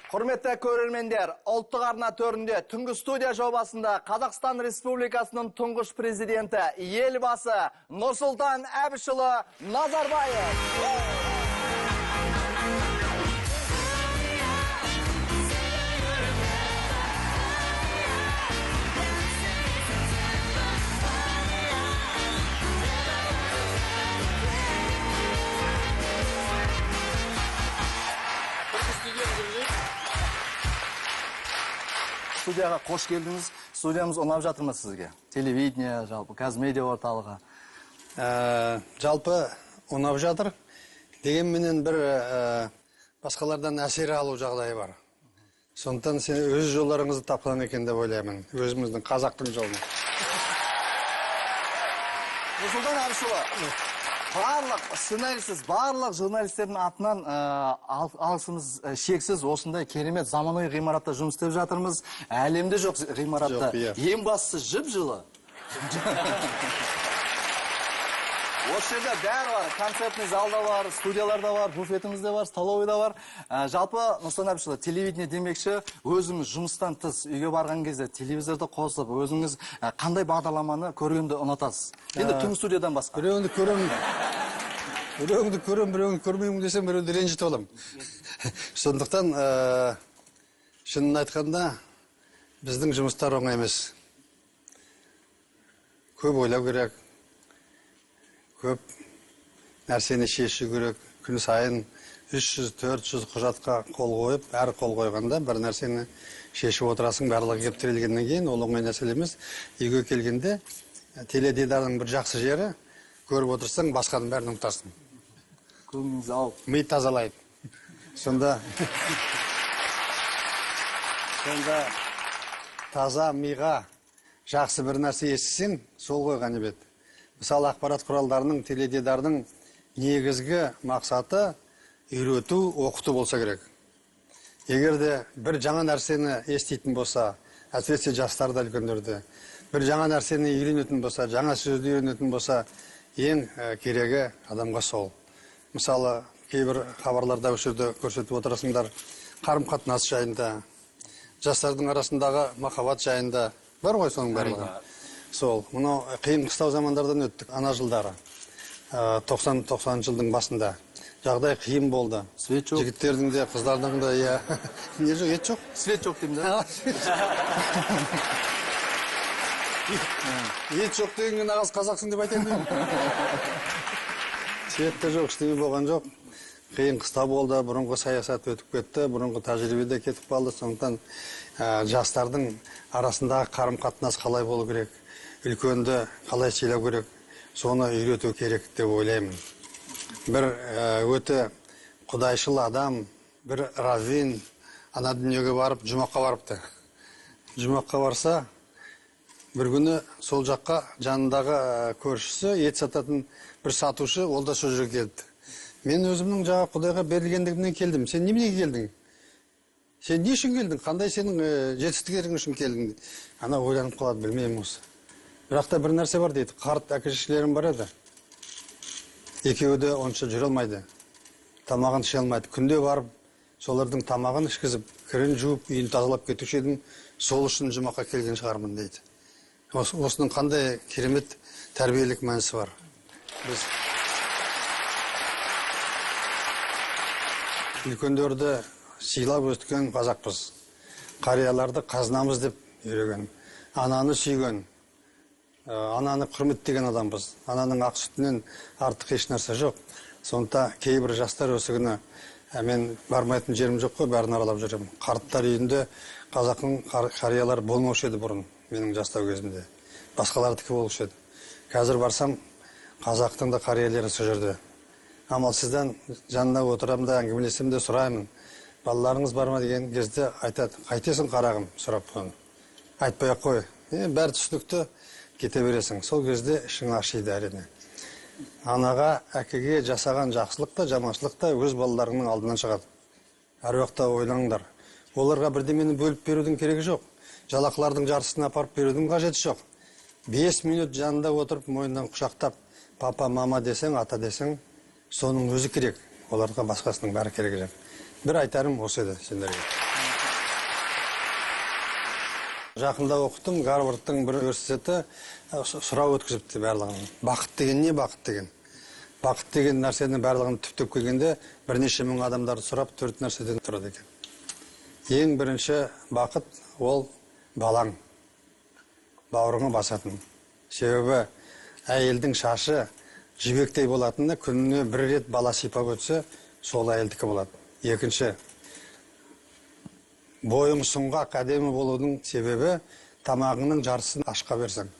Құрметті көрермендер, ұлттық арна төрінде түнгі студия жобасында Қазақстан Республикасының тұңғыш президенті, елбасы Нұрсұлтан Әбішұлы Назарбаев. Студияға қош келдіңіз. Студиямыз ұнап жатыр ма сізге? Телевидение, жалпы Қазмедиа орталығы. Жалпы ұнап жатыр. Дегенменен бір басқалардан әсер алу жағдайы бар. Сондықтан сен өз жолдарыңызды тапқан екен деп ойлаймын. Өзіміздің қазақтың жолын. Нұрсұлтан Әбішұлы, барлық сценарийсіз, барлық журналистердің атынан алғысымыз шексіз. Осындай керемет заманауи ғимаратта жұмыс істеп жатырмыз. Әлемде жоқ ғимаратта. Жоқ, иә. Ең бастысы жып-жылы. Осы жерде бәрі бар. Концертный зал да бар, студиялар да бар, буфетіміз де бар, столовый да бар. Жалпы Нұрсұлтан Әбішұлы, телевидение демекші, өзіңіз жұмыстан тыс үйге барған кезде телевизорды қосып, өзіңіз қандай бағдарламаны көргенді ұнатасыз? Енді түнгі студиядан басқа. Біреуіңді көремін, біреуіңді көремін, біреуіңді көрмеймін десем, біреуді ренжітіп аламын. Сондықтан, шынын айтқанда, біздің жұмыстар оңай емес. Көп ойлау керек, көп нәрсені шешу керек. Күн сайын 300-400 құжатқа қол қойып, әр қол қойғанда бір нәрсені шешіп отырасың, барлығы келіп тірелгеннен кейін ол оңай нәрсе емес. Үйге келгенде теледидардың бір жақсы жері, көріп отырсаң, басқаның бәрін ұмытасың. Көңіліңіз ауып. Ми тазалайды. Сонда таза миға жақсы бір нәрсе естісең, сол ғой ғанибет. Мысалы, ақпарат құралдарының, теледидардың негізгі мақсаты үйрету, оқыту болса керек. Егер де бір жаңа нәрсені еститін болса, әсіресе жастар да үлкендерді, бір жаңа нәрсені үйренетін болса, жаңа сөзді үйренетін болса, ең керегі адамға сол. Мысалы, кейбір хабарларда осы жерде көрсетіп отырасыңдар, қарым-қатынас жайында, жастардың арасындағы махаббат жайында бар ғой соның барлығы. Сол, мынау қиын қыстау замандардан өттік, ана жылдары. 90 жылдың басында. Жағдай қиын болды. Свет жоқ. Жігіттердің де, қыздардың да, иә. Не жоқ, ет жоқ? Свет жоқ деймін да. Ет жоқ дегенге нағыз қазақсың деп айтайын деймін. Свет те жоқ, ештеңе болған жоқ. Қиын қыстау болды, бұрынғы саясат өтіп кетті, бұрынғы тәжірибе де кетіп қалды. Сондықтан жастардың арасындағы қарым-қатынас қалай болу керек, үлкенді қалай сыйлау керек, соны үйрету керек деп ойлаймын. Бір өте құдайшыл адам, бір раввин ана дүниеге барып, жұмаққа барыпты. Жұмаққа барса, бір күні сол жаққа жанындағы көршісі, ет сататын бір сатушы, ол да сол жерге келіпті. Мен өзімнің жаңа Құдайға берілгендігімнен келдім. Сен неменеге келдің? Сен не үшін келдің? Қандай сенің жетістіктерің үшін келдің? Ана ойланып қалады, білмеймін осы. Бірақ та бір нәрсе бар дейді. Қарт әке-шешелерім бар еді. Екеуі де онша жүре алмайды. Тамағын іше алмайды. Күнде барып солардың тамағын ішкізіп, кірін жуып, үйін тазалап кетуші едім. Сол үшін жұмаққа келген шығармын дейді. Осының қандай керемет тәрбиелік мәнісі бар. Біз үлкендерді сыйлап өскен қазақпыз. Қарияларды қазынамыз деп үйреген. Ананы сүйген, ананы құрметтеген адамбыз. Ананың ақ сүтінен артық еш нәрсе жоқ. Сондықтан кейбір жастар осы күні, мен бармайтын жерім жоқ қой, бәрін аралап жүремін. Қарттар үйінде қазақтың қариялары болмаушы еді бұрын, менің жастау кезімде. Басқалардікі болушы еді. Қазір барсам, қазақтың да қариялары сол жерде. Амалсыздан жанына отырамын да, әңгімелесемін де сұраймын. Балаларыңыз бар ма деген кезде айтады, қайтесің қарағым, сұрап қойын. Айтпай ақ қой. Бәрі түсінікті, кете бересің. Сол кезде ішің ашиды әрине. Анаға, әкеге жасаған жақсылық та, жаманшылық та өз балаларыңның алдынан шығады. Әр уақытта ойланыңдар. Оларға бірдемені бөліп берудің керегі жоқ. Жалақылардың жартысын апарып берудің қажеті жоқ. 5 минут жанында отырып, мойнынан құшақтап, папа, мама десең, ата десең, соның өзі керек. Оларға басқасының бәрі керек жоқ. Бір айтарым осы еді сендерге. Жақында оқыдым, Гарвардтың бір университеті сұрау өткізіпті барлығын. Бақыт деген не, бақыт деген? Бақыт деген нәрсенің барлығын түптеп келгенде бірнеше мың адамдарды сұрап, 4 нәрседен тұрады екен. Ең бірінші бақыт ол балаң, бауырыңа басатын. Себебі әйелдің шашы жібектей болатыны күніне бір рет бала сипап өтсе, сол әйелдікі болады. Екінші, бойың сұңғақ әдемі болудың себебі тамағыңның жартысын ашқа берсең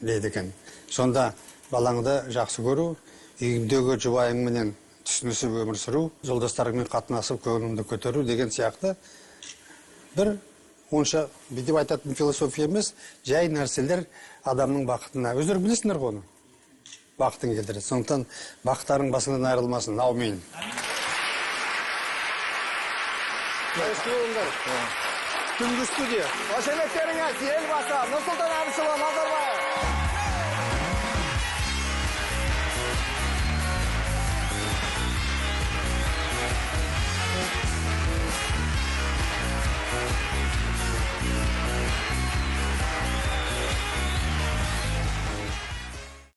дейді екен. Сонда балаңды жақсы көру, үйіңдегі жұбайыңменен түсінісіп өмір сүру, жолдастарыңмен қатынасып көңіліңді көтеру деген сияқты бір онша бүйтіп айтатын философия емес, жай нәрселер адамның бақытына. Өздері білесіңдер ғой оны. Бақытын келтіреді. Сондықтан бақыттарың басыңнан айырылмасын. Аумин. Түнгі студия. Қошеметтеріңіз Елбасы Нұрсұлтан Әбішұлы Назарбаев.